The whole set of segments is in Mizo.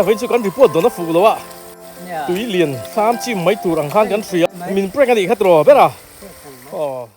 Eh vawiin chu kan report dawn a fuh lo a, tui lian thlam chim mai tur ang khan kan hria. Min prank a nih kha tiraw ber a? Aw.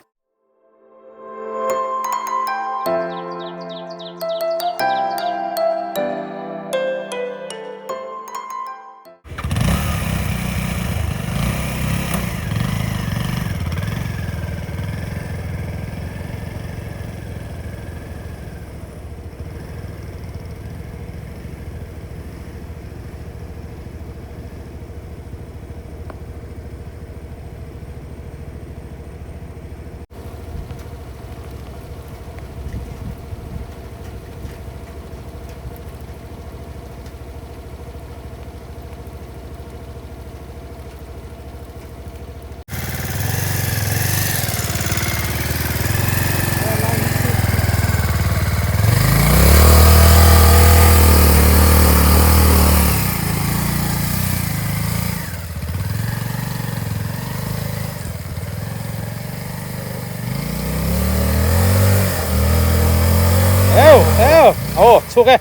Eu, eu, oh, chhuak e.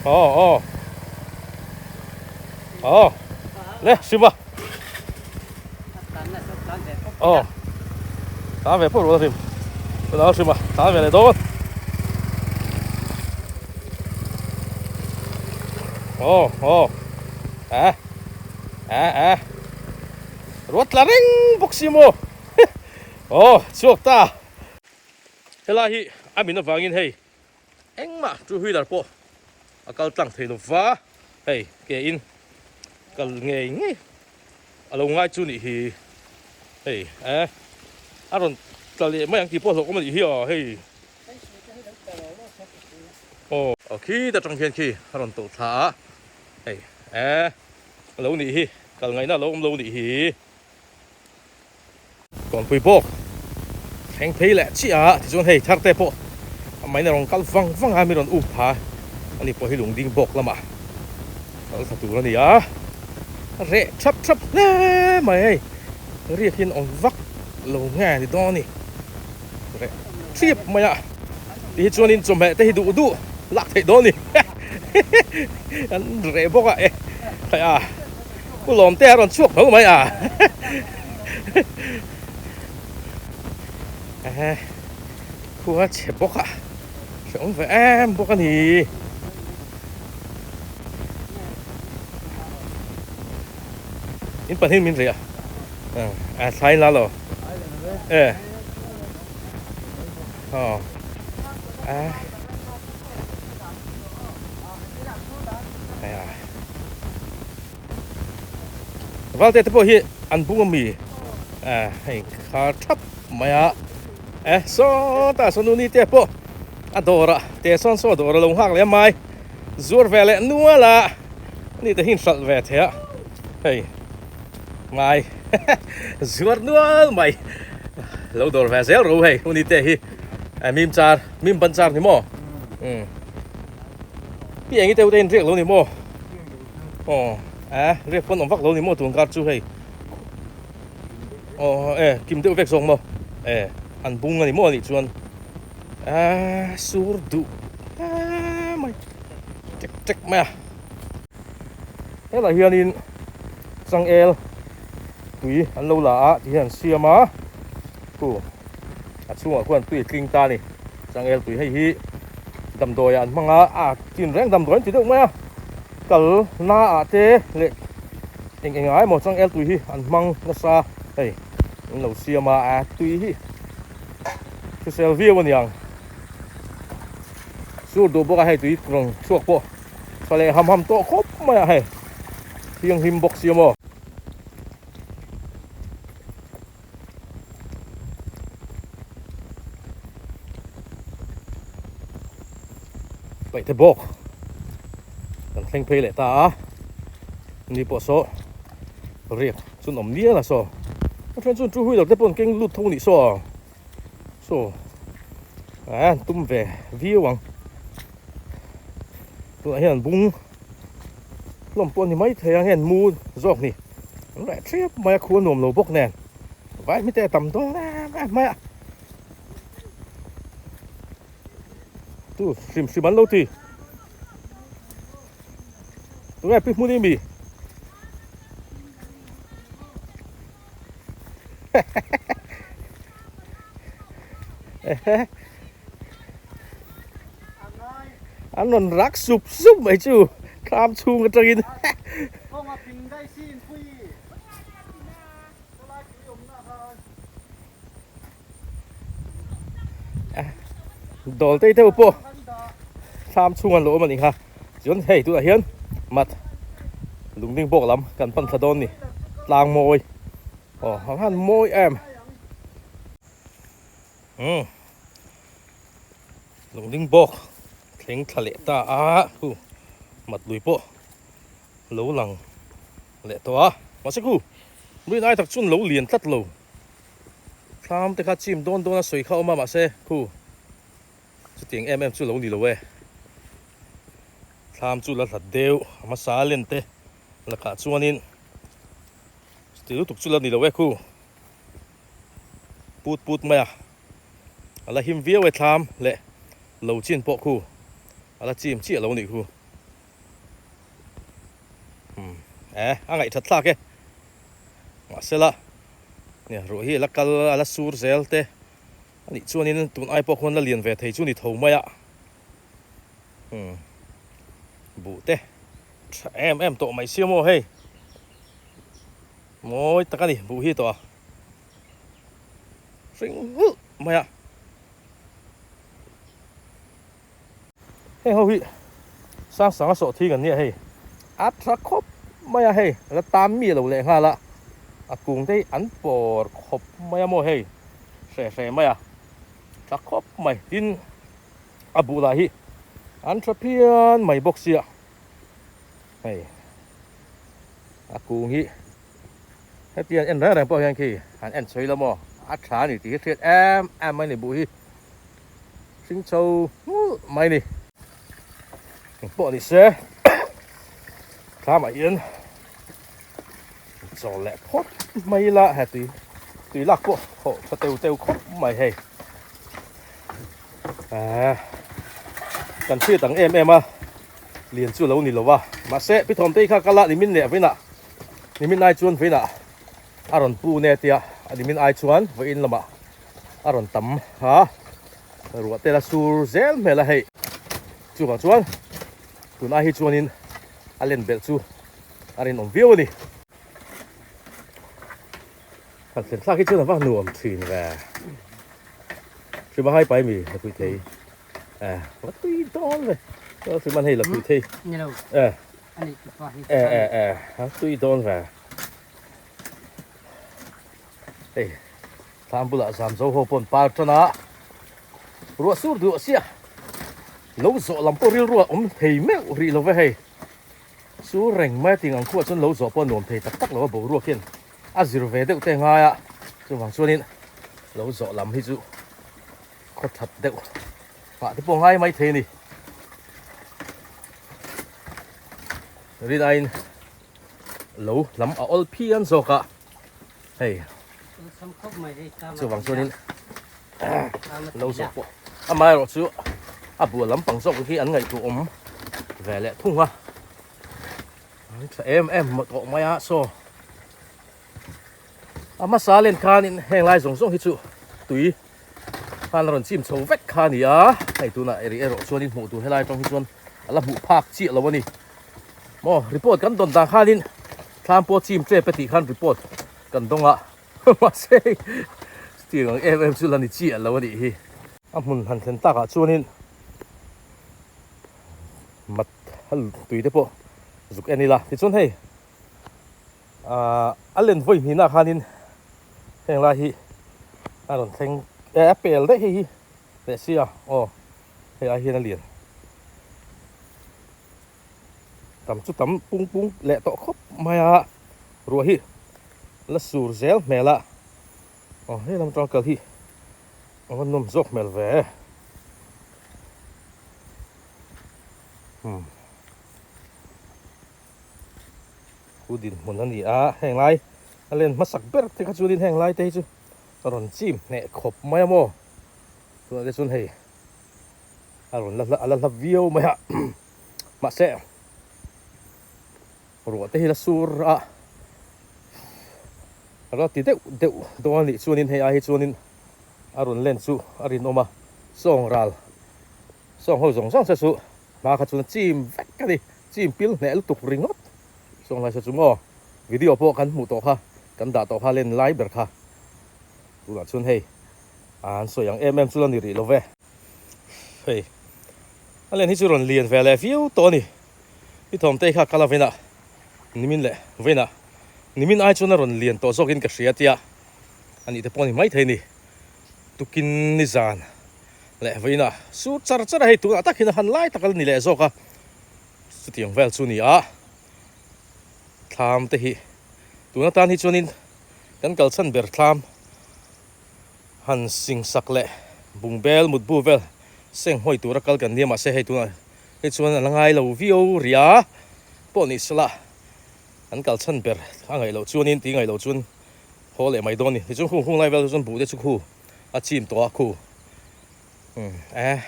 Oh, oh. Oh, le, sim a. Oh, tan ve phawt rual a hrim. Tunah a hrim a, tan ve leh dawn. Oh, oh. Eh, eh, eh. Ruat tla reng bawk si maw. Oh, chhuak ta. Helai hi a min avangin hei Engmah two wheeler pawh a kal tlang thei lo va, hei ke in kal ngei ngei a lo ngai chu nih hi, hei eh a rawn tla leh mai ang tih pawh hlauhawm a nih hi aw hei aw aw khi ta tang hian khi a rawn tawlh thla a, hei eh a lo nih hi kal ngaihna a lo awm lo nih hi. Tawnpui bawk thleng phei leh chiah a tichuan hei thar te pawh a main a rawn kal vang vang a mi rawn up pha ani pawh hi lungding bawk lamah kal thla tur a ni a a reh thap thap hle mai hei riak hian awm vak lo nge ni dawn a ni reh thip mai a ti hi chuanin chawhmeh te hi duh duh lak theih dawn a ni an reh bawk a e hei a. Pu Lawmte a rawn chhuak hlauh mai a. Ehe khua chhe bawk a hrehawm ve em bawk a ni. In pahnih min rih a a thlai la lo e aw a Valte te pawh hi an bung ami hei khar thap mai a eh sawtah saw nuni te pawh a dawr ah te sawn saw dawr a lo nghak leh mai zuar ve leh nual a ani te hi in hralh ve thei a hei ngai zuar nual mai lo dawr ve zel ro hei nuni te hi mim char mim ban char ni maw umm. Pi eng i deuh te in riak lo ni maw? Aw eh riak pawn awm vak lo ni maw tun kar chu hei. Aw eh kim deuh vek zawk maw? Eh an bung a ni maw anih chuan eh sur duh eh mai tek tek mai a. Helai hianin changel tui an lo la a ti hian an siam a khu a chhungah khuan tui a tling ta a ni changel tui hei hi damdawi ah an hmang a a chin reng damdawi an ti deuh mai a kal na ah te leh eng eng ah emaw changel tui hi an hmang nasa hei an lo siam a a tui hi hrisel viau a niang sur duh bawk a hei tui rawn chhuak pawh. Tha leh ham ham tawh khawp mai a hei thianghlim bawk si a maw. Paih te bawk kan thleng phei leh ta a ni pawh saw riak chun awm mial a saw a then chuan two wheeler te pawh an keng lut tho nih saw saw a tum ve viau ang. Tunah hian bung hlawm pawh a ni mai thei a heng mu zawk ni an reh thlep mai a khu a nuam lo bawk nen vai hmite a tam dawn em em mai a tu hrim hrim an lo ti. Tunge pi hmun i mi? An rawn rak sup sup mai chu thlam chhung atangin. Dawl te deuh pawh thlam chhung an lo awm a ni kha chuan hei tunah hian mat lungding bawk lam kan pan thla dawn ni tlang mawi aw a han mawi em umm lungding bawk thleng thla leh ta a khu mat lui pawh lo lang leh tawh a mahse khu rin ai tak chuan lo lian tlat lo. Thlam te kha chim dawn dawn a sawi kha awm a mahse khu chutiang em em chu lo ni lo e. Thlam chu la hlat deuh a hmasa len te lakah chuanin chuti lutuk chu la ni lo e khu put put mai a a la him viau e thlam leh lo chin pawh khu a la chim chiah lo a nih khu. Umm eh a ngaihthat thlak e mahsela nia ruah hi a la kal a la sur zel te a nih chuanin tun ai pawh khuan la lian ve thei chu ni tho mai a umm buh te tha em em tawh mai sia maw hei mawi tak a ni buh hi tawh a hring nghulh mai a. Heng ho hi sang sang a sawh thing an nia hei a tha khawp mai a hei la tam mi lo leh nghal a a kung te hi an pawr khawp mai a maw hei hre hre mai a tha khawp mai tin a buh lah hi an tha phian mai bawk sia hei a kung hi hetiang en reng reng pawh hian khi han en chhui la maw a tha a ni tih hi hriat em em mai a ni buh hi. Hring chho hmulh mai ni. Eng pawh ni se thlamah hian chaw leh phawt mai ila he tui tui lak pawh hawh tha teu teu khawp mai hei. Eeh kan hriat ang em em a lian chu lo ni lo a mahse pi thawmtei kha kal a nimin leh vawiinah nimin ai chuan vawiinah a rawn pu ne tia a nimin ai chuan vawiin lamah a rawn tam a ruah te la sur zel hmel a hei chuvang chuan tunah hi chuanin a len belh chu a rinawm viau a ni han thlen thlak hi chuan a va nuam thin ve hrim a hai pai mi la pui thei eh va tui dawn ve hrim an hei la pui thei eh eh eh eh a tui dawn ve Hei thlam bulah zam zo ho pawh an par tan a, ruah sur duh sia lo zawh lam pawh rilru a awm thei meuh rih lo ve hei sur reng mai a ting ang khuah chuan lo zawh pawh a nuam thei tak tak lo a boruak hian a zir ve deuh te ngai a chuvang chuanin lo zawh lam hi chu khaw that deuh nghah te pawh ngai mai thei a ni rinaiin lo lam a awl phian zawk a hei chuvang chuanin lo zawk pawh amaherawh chu a bual lampang zawk hi an ngaihtuah awm ve leh thung a an tha em em tawh mai a saw a hmasa len khanin heng lai zawng zawng hi chu tui khan a rawn chim chho vek kha a ni a hei tunah eri erawh chuanin hmuh tur helai atang hi chuan a la hmuh phak chiah lo a ni maw report kan dawn dan khanin thlam pawh chim tep e tih khan report kan dawng a mahse chutiang ang em em chu la ni chiah lo a nih hi a hmun han thlen takah chuanin mat tui te pawh zuk en ila tichuan hei Ahh a len vawi hnihna khanin heng lai hi a rawn thleng eh a pel daih hei hi leh sia aw hei ai hian a lian tam chu tam pung pung leh tawh khawp mai a ruah hi la sur zel hmel a aw hei lam atang kal hi a va nawm zawk hmel ve umm. Pu dinhmun a ni a, heng lai a len hmasak ber te kha chuanin heng lai te hi chu a rawn chim hneh khawp mai a maw tunah te chuan hei a rawn la a la hla viau mai a mahse. Ruah te hi la sur a, a la ti deuh deuh dawn a nih chuanin hei ai hi chuanin a rawn len chu a rinawm a, sawng ral sawng ho zawng zawng se chu hma kha chuan a chim vek a ni, chim pil hneh lutuk ringawt sawng lai se chu maw video pawh kan hmuh tawh kha kan dah tawh kha len lai ber kha tunah chuan hei an sawi ang em em chu la ni rih lo ve. Hei a len hi chu rawn lian ve leh viau tawh a ni. I thawmte kha kal a veinah nimin leh veinah nimin ai chuan a rawn lian tawh zawkin ka hria tia a nih te pawh a ni maithei a ni. Tukin nizan leh veinah sur char char a hei tunah tak hian a han lai tak a la ni leh zawk a, chutiang vel chu a ni a. Thlam te hi tun atan hi chuanin kan kalchhan ber thlam han sing sak leh bungbel mutbu vel seng hawi tura kal kan nia mahse hei tunah hei chuan a la ngai lo viau ria pawh ni sela an kal chhan ber a ngaih loh chuanin tih ngaih loh chuan haw leh mai dawn a ni tichuan khung khung lai vel chuan buh te chu khu a chim tawh a khu umm eh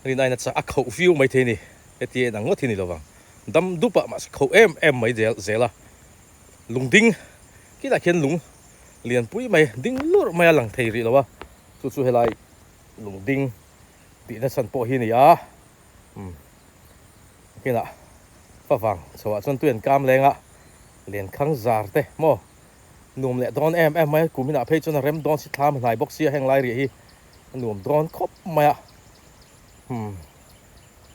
rin aina chak a khauh viau mai thei a ni heti en ang ngawt hi ni lovang dam dup ah mahse khauh em em mai zel zel a lung ding khilaiah khian lung lianpui mai ding lurh mai a lang thei rih lo a chu chu helai lung ding. Tihna chhan pawh hi a ni a, umm kinah favang chhoah chuan tui an kam leng a, lenkhang zar te maw nuam leh dawn em em mai a, kum inah phei chuan a rem dawn si thlam a hnai bawk sia heng lai riah hi a nuam dawn khawp mai a, umm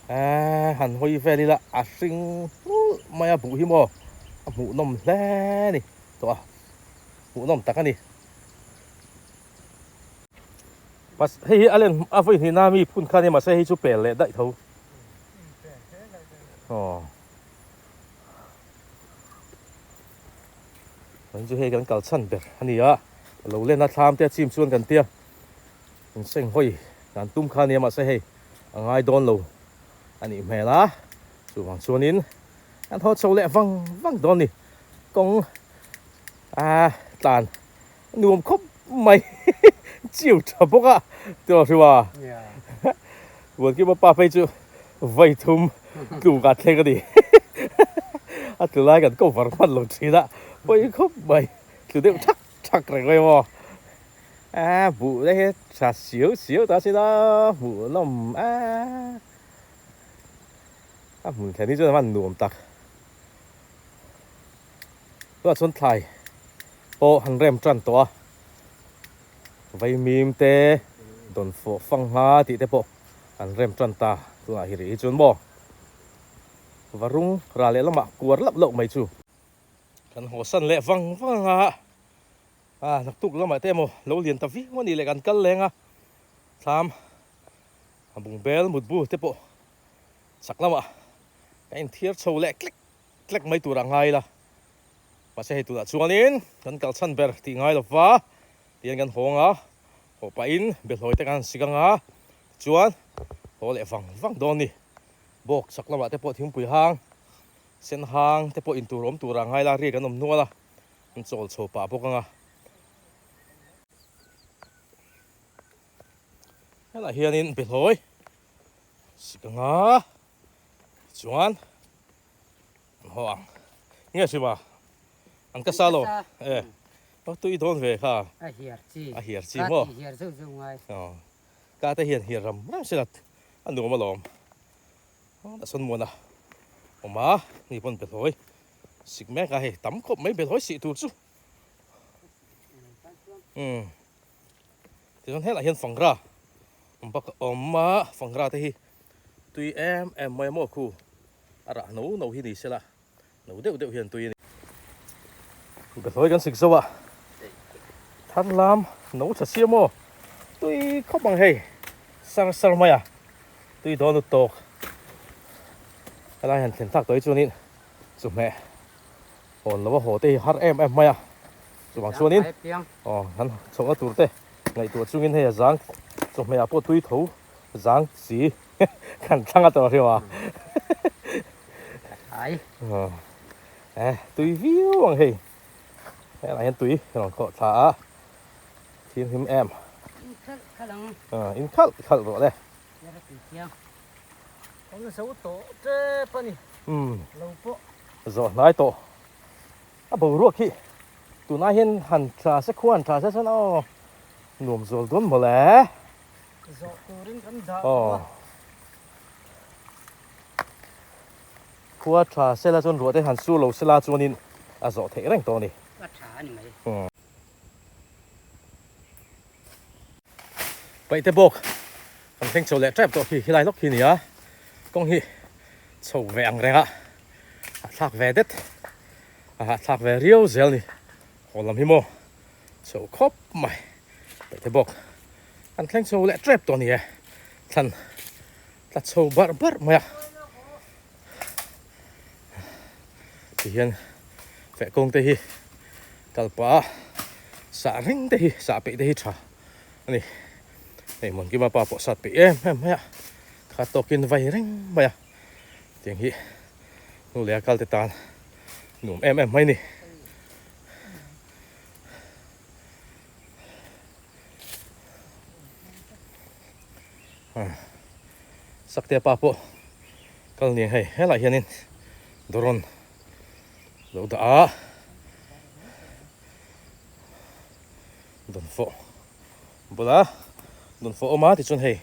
eee han hawi vel ila a hring nghulh mai a buh hi maw a hmuhnawm hle a ni tawh a, hmuhnawm tak a ni. Mas hei hi a len a vawi hnihna mi phun kha nia mahse hei chu pel leh daih tho. Aw. Kan chu hei kan kal chhan ber a ni a. Lo len a thlam te a chim chuan kan tia. In seng hawi kan tum kha nia mahse hei a ngai dawn lo a nih hmel a. Chuvang chuanin kan haw chho leh vang vang dawn ni. Kawng a tlan Nuam khawp mai chiu tha bawk a tiraw hriwa Vuankima pa phei chu vai thum tluk ah thleng a ni a tlu lai kan cover hman lo thin a pawi khawp mai tlu deuh thak thak reng mai maw a buh te hi tha siau siau ta sin a hmuh nawm a a hmun thlen hi chuan a van nuam tak tunah chuan thlai. pawh han rem tan tawh a, vaimim te dawnfawh fangha tih te pawh an rem tan ta tunah hi rih hi chuan maw varung ral leh lamah kuar lauh lauh mai chu kan haw san leh vang vang a, ah naktuk lamah te emaw lo lian ta viau a nih leh kan kal leng a thlam a bungbel mutbu te pawh chak lamah kan inthiar chho leh tlek tlek mai tur a ngai la. Mahse hei tunah chuanin kan kal chhan ber tih ngai lova tihian kan hawng a, haw pahin behlawi te kan sik anga tichuan haw leh vang vang dawn a ni. Bawk chak lamah te pawh thingpui hang, sen hang te pawh intur awm tura ngai la riak an awm nual a, an chawl chho pah bawk anga. Helaiah hianin behlawi sik anga tichuan. An haw ang. Nge hrim a? An ka sa lo. E. O tui dawn ve kha. A hiar chi. A hiar chi maw? Ka ti hiar zeuh zeuh ngai. Aw. Ka te hian hiar ram ram sela a nuam alawm. A sawn muan a awm a, ni pawn belhawi sik mek a hei tam khawp mai belhawi sih tur chu. Umm. Tichuan helaiah hian fangra awm bawk a awm a, fangra te hi tui em em mai a maw khu. A rah no no hi ni sela, no deuh deuh hian tui a ni. Behlawi kan sik zo a, thar lam no tha sia maw, tui khawp ang hei, sar sar mai a, tui dawn lut tawk. Helai han thlen thlak tawh hi chuanin chawhmeh hawn lo a haw te hi har em em mai a, chuvang chuanin aw kan chhohna tur te ngaihtuah chungin hei a zang chawhmeh ah pawh tui tho zang si. Kan thlang a tawh hreuh a. Ai. Eh, tui viau ang hei. Helai hian tui rawn khawh thla a. Thil him em. In khalh khalh ang. Ah, in khalh khalh rawh le. Yara tui thiang. Awm zo tawh tep a ni. Um. Lo pawh. Zawh hnai tawh a boruak hi tunah hian han tha se khua han tha se chuan aw nuam zual dawn mawle. Zawh turin kan dah tawh a. Khua tha sela chuan ruah te han sur lo sela chuanin a zawh theih reng tawh a ni. A tha a ni mai. Paihte bawk kan thleng chho leh tep tawh khi helai lawk khi a ni a, kawng hi chho ve ang reng a, a thlak ve det a hahthlak ve riau zel a ni, haw lam hi maw chho khawp mai paihte bawk kan thleng chho leh tep tawh a ni e, thlan tla chho barh barh mai a tihian feh kawng te hi kal pah a sah reng te hi sah peih te hi tha a ni hei Muankima pa pawh sat peih em em mai a kha tawkin vai reng mai a tiang hi hnu leh a kal te tan nuam em em mai a ni. Sakte pa pawh kal nia hei helaiah hianin drone lo dah a dawnfawh bula dawnfawh awm a tichuan hei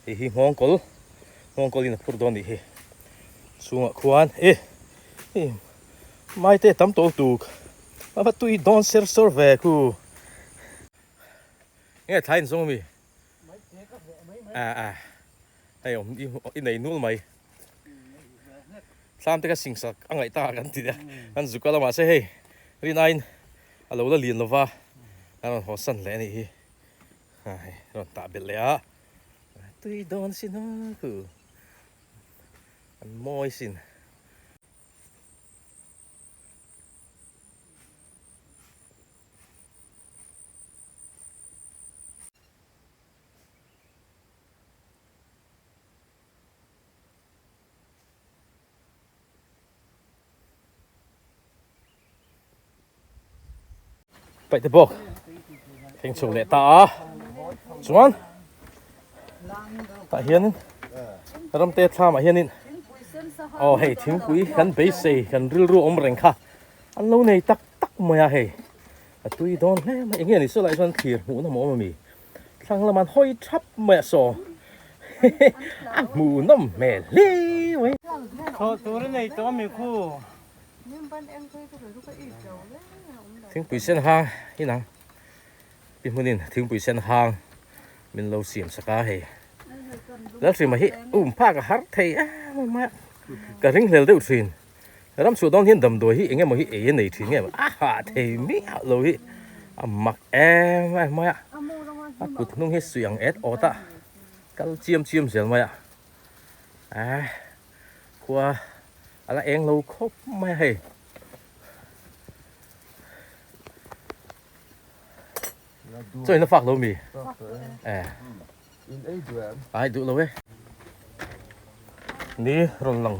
hei hi nghawng kawl nghawng kawl in a phur dawn anih hi chhungah khuan e hei maite tam tawh tuk a va tui dawn ser sawr ve khu nge thlai in zawng ami. A a hei awm i nei nul mai thlam te kha singsak a ngaih ta kan ti a kan zuk a lamah se hei rinaiin a lo la lian lova a rawn haw san leh a nih hi a hei rawn tah belh leh a tui dawn sin a khu an mawi sin. Paih te bawk thleng chho leh ta a chuan tah hianin ramte thlamah hianin aw hei thingpui kan beisei kan rilru awm reng kha an lo nei tak tak mai a hei. A tui dawn hle mai enge ni saw lai chuan thlir hmuh nawm a awm ami thlang lamah an hawi thap mai a saw a hmuh nawm hmel hle mai. Thawh tur a nei tawh ami khu. Thingpui sen hang inang pi hmunin thingpui sen hang min lo siam sak a hei Lalhrima hi um phak a har thei em mai a ka ringhlel deuh thin. Ram chhuah dawn hian damdawi hi eng emaw hi ei a nei thin nge a hah thei miah lo hi a mak em em mai a a kut hnung hi suih ang et awt a kal chiam chiam zel mai a eh khua a la eng lo khawp mai a hei chaw in la fak lo mi eh Ai duh lo e. Ni rawn lang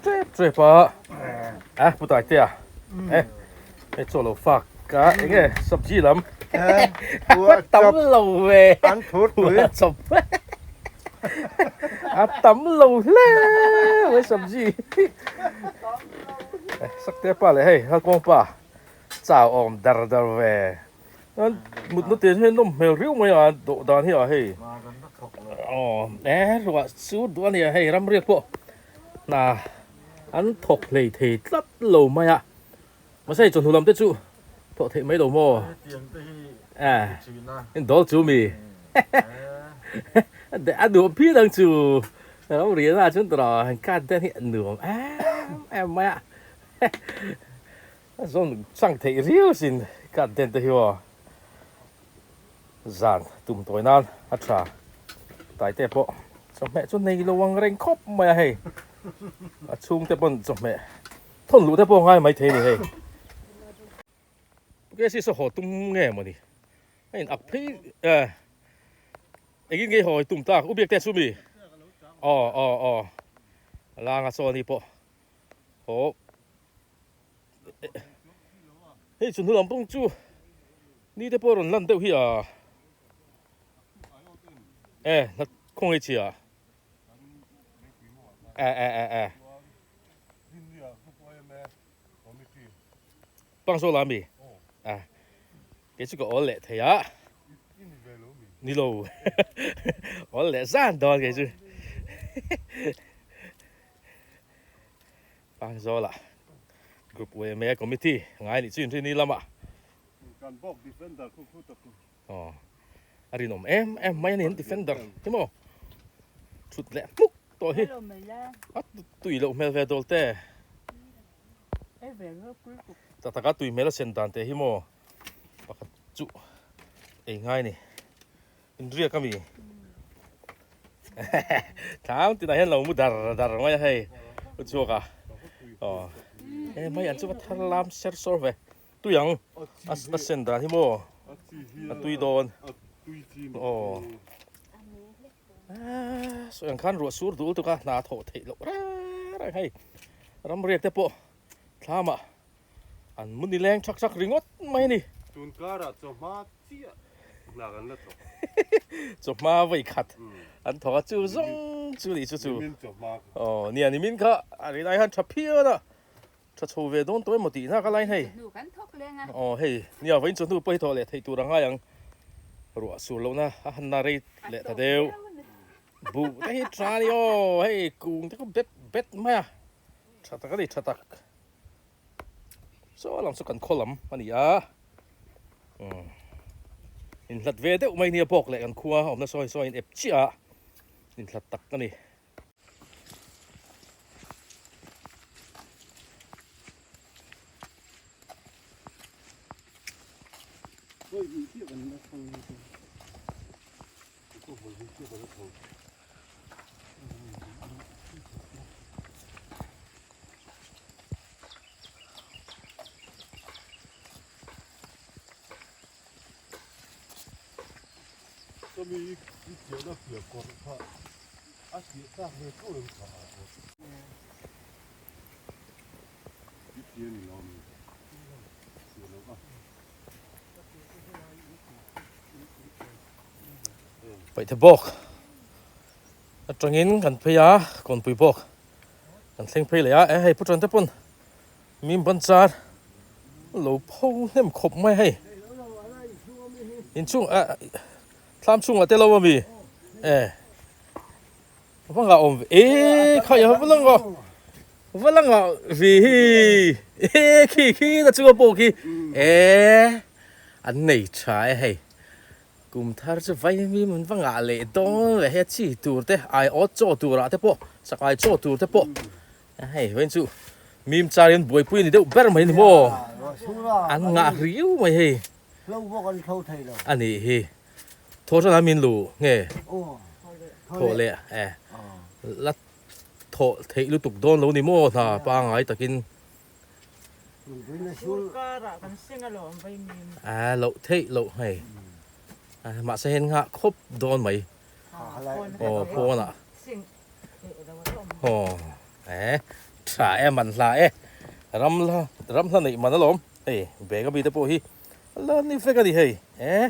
trep trep a. A pu tai te a. E e chaw lo fak ka enge sabji lam. Tam lo ve. An thur tui. Chawp. A tam lo hle mai sabji. Sakte pa leh hei Halkawng pa chau awm dar dar ve. Mut na te hian nawm hmel riau mai a dawh dan hi a hei aw e ruah chu duh a nia hei ramriak pawh hna an thawk hlei thei tlat lo mai a mahse hei chawhnu lam te chu thawh theih mai lo maw e in dawl chu mi a nuam phian ang chu ramriahna ah chuan tawrh a kat te hi a nuam em em mai a. A zawn chang theih riau sin garden te hi aw zan tum tawi nan a tha taite pawh chawhmeh chu nei lo ang reng khawp mai a hei a chhung te pawn chawhmeh thawn luh te pawh ngai mai thei a ni hei Pukesi saw haw tum nge mawni a in ak phei eh engin nge haw tum tak u biak te chu mi aw aw aw langa chaw ani pawh haw. Hei chu hnu lampang chu ni te pawh a rawn lan deuh hi a e hna khaw ngei chhia e e e e. Pangzawl ah mi? A kei chu ka awl leh thei a. Ni lo. Awl leh zan dawn kei chu. Pangzawl ah group yma committee ngai nih chu inrini lamah. Kan bawk defender khu khu tak khu. Aw a rinawm em em mai a ni an defender hi maw thut leh hmuk tawh hi a tui loh hmel ve dawl te tak taka tui hmel a sen dan te hi maw pakhat chu ei ngai a ni inriak a mi thlam tinah hian lo mu dar dar mai a hei u chhuak a aw he mai an chu va thar lam ser sawr ve. Tui ang a sen dan hi maw a tui dawn aw sawi ang khan ruah sur dul tuk a hna thawh theih loh reng reng hei ram riak te pawh thlam ah an mu ni leng thak thak ringawt mai a ni. Tun karah chawhma chiah hna kan la thawk. Chawhma vawi khat an thawk a chu zawng chu nih chu chu. Aw nia nimin kha a rinai khan tha phian a. Tha chho ve dawn tawh emaw tih na ka lai hei. Chawhnu kan thawk leng a. Aw hei nia vawiin chawhnu pawh hi thawh leh theih tur a ngai ang. Ruah sur lohna a han na rei leh ta deuh. Buh te hi tha a ni aw hei kung te kha bet bet mai a. Tha tak a ni tha tak. Saw lam chu kan khaw lam a ni a. Umm inhlat ve deuh mai nia bawk leh kan khua awmna sawi sawi in ep chiah a inhlat tak a ni. A tih tak ve tho em kha a aw. I ti a ni lo mi? Ti lo a. Paihte bawk atangin kan phei a, kawnpui bawk kan thleng phei leh a, e hei pu Tante pawn mim ban char lo pho hnem khawp mai hei inchung ah Thlam chungah te lo a mi e va ngah awm ve e khai a va la ngah va la ngah vi hi e khi khi na chunga pawh khi e an nei tha e hei kum thar chu vai mi an va ngah leh dawn leh hei a chi tur te ai awt chaw tur ah te pawh sakai chaw tur te pawh hei vawiin chu mim char in buaipui a ni deuh ber mai a ni maw an ngah riau mai hei. Hlo bawk an hlo thei lo. A nih hi. Thaw hran a min lu nge? Thaw leh e. La thaw theih lutuk dawn lo ni maw hna pangai takin. A loh theih loh hei. Mahse hen nghah khawp dawn mai. Aw pawnah. Aw e tha e man hla e. Ram la ram hla neih man alawm. Hei bag a mite pawh hi a la ni vek a ni hei e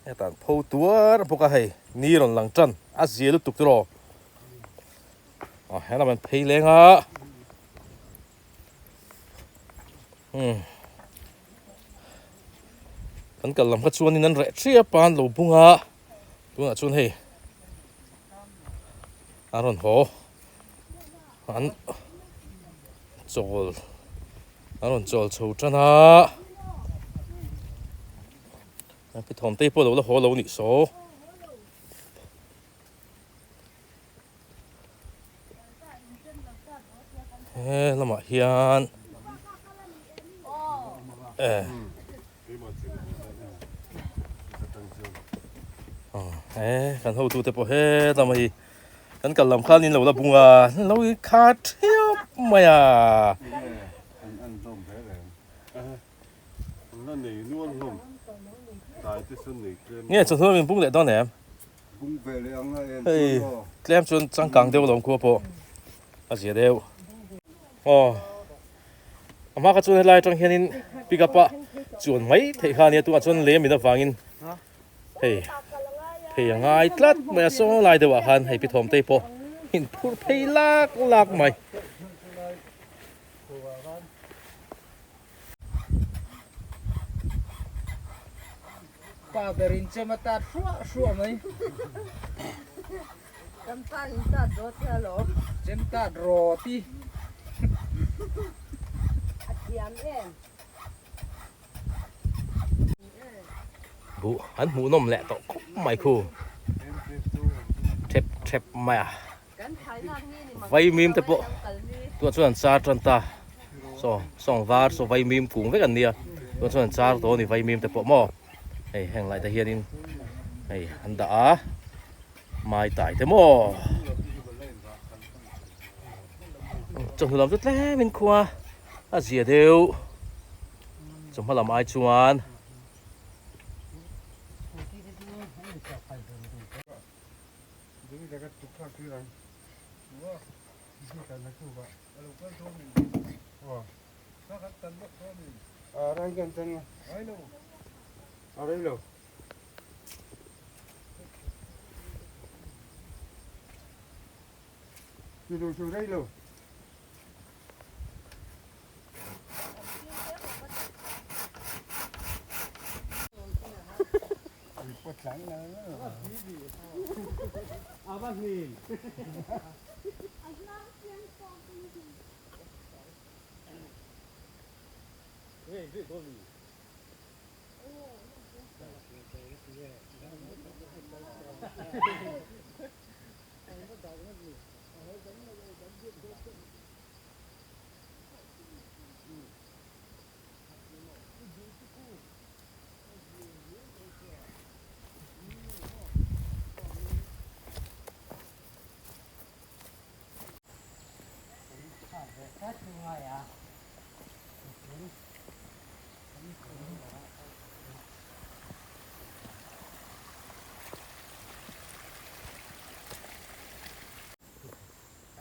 hetah an pho tuar bawk a hei ni rawn lang tan a zia lutuk tiraw aw helam an phei leng a umm kan kal lam kha chuanin an reh thiap a an lo bung a tunah chuan hei a rawn haw an chawl a rawn chawl chho tan a a pi thawm te pawh lo la haw lo nih saw he lamah hian e he kan hotute pawh he lamah hi. Kan kal lam khan in lo la bung a, lo i kha thiap mai a. Nge chawhnu min bung leh dawn em? Hei tlem chuan changkang deuh alawm khua pawh a zia deuh. Aw a hma kha chuan helai atang hianin pick up a chuan mai theih kha ania tunah chuan lei a min avangin Hei phei a ngai tlat mai a saw lai deuh ah khan hei pi thawm te pawh in phur phei lak lak mai. Pa ber in chem a tat hruah hruah mai. Kan pa in tat dawt hi alawm. Chem tat rawt i. A thiam em. Buh an hmuh nawm leh tawh khawp mai khu. Thep thep mai a. Vaimim te pawh tunah chuan an char tan ta saw sawng var saw vaimim kung vek an nia tunah chuan an char tawh a ni vaimim te pawh maw hei heng lai te hianin hei an dah a mai tai te maw chawhnu lam chu tlemin khua a zia deuh chawhma lam ai chuan.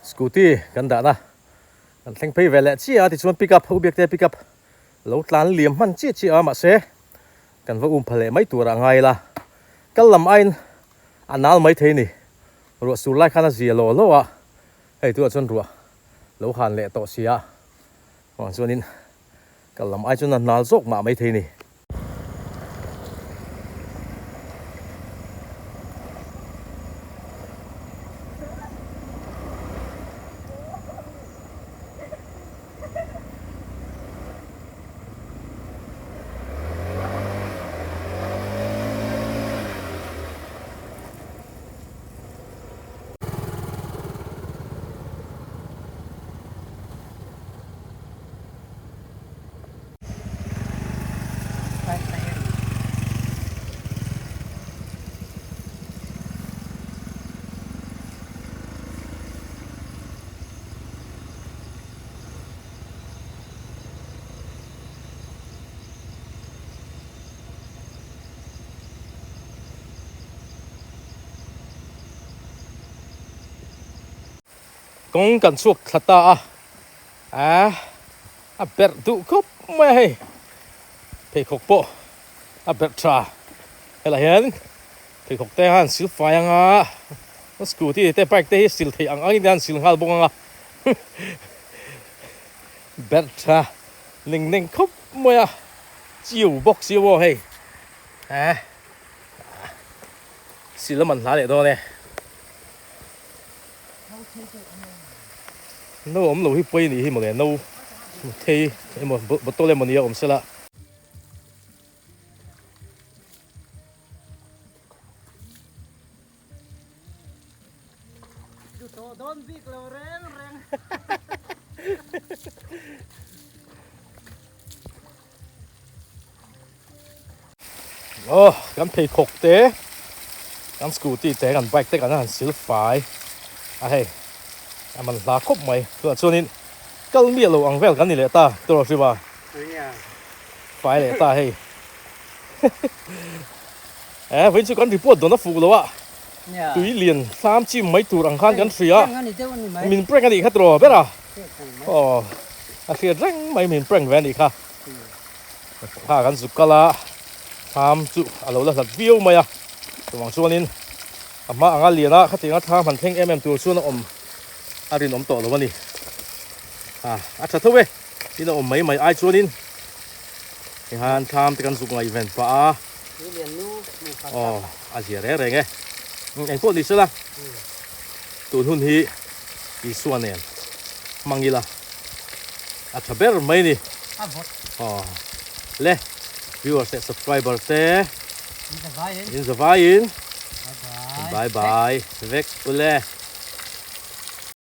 Scooty kan dah na kan thleng phei ve leh chiah a tichuan pickup ho biak te pickup lo tlan liam hman chiah chiah a mahse kan va um pha leh mai tur ah ngai ila kal lam aiin a nal mai thei a ni ruah sur lai khan a zia law law a hei tunah chuan ruah lo han leh tawh si a vang chuanin kal lam ai chuan a nal zawk mah mai thei a ni. Kawng kan chhuak thla ta a, a a berh duh khawp mai a hei pheikhawk pawh a berh tha helaiah hian pheikhawk te khan sil fai ang a scooty te bike te hi sil theih ang angin an sil nghal bawk ang a berh tha ning neng khawp mai a chiu bawk si aw hei a sil a man hla leh dawn e. No awm lo hi pawi anih hi mawle no thei emaw bottle emaw ni a awm sela. Aw kan pheikhawk te kan scooty te kan bike te kan han sil fai a hei a man hla khawp mai tunah chuanin kal miah lo ang vel kan ni leh ta tawh hriva fai leh ta hei eh vawiin chu kan report dawn a fuh lo a tui lian thlam chim mai tur ang khan kan hria min prank a nih kha tawh ber a aw a hriat reng mai min prank ve a nih kha. Kha kan zuk kal a, thlam chu a lo la hlat viau mai a, chuvang chuanin a hma anga lian a khatianga thlam han thleng em em tur chuan a awm a rinawm tawh lo a ni. A a tha tho e, tin a awm mai mai ai chuanin tihian thlam te kan zuk ngaihven pah a. Aw a zia reng reng e. Eng pawh ni sela tun hun hi Isua nen hmang ila a tha ber mai ni. Aw le viewers leh subscriber te in zavaiin bye bye vek ule.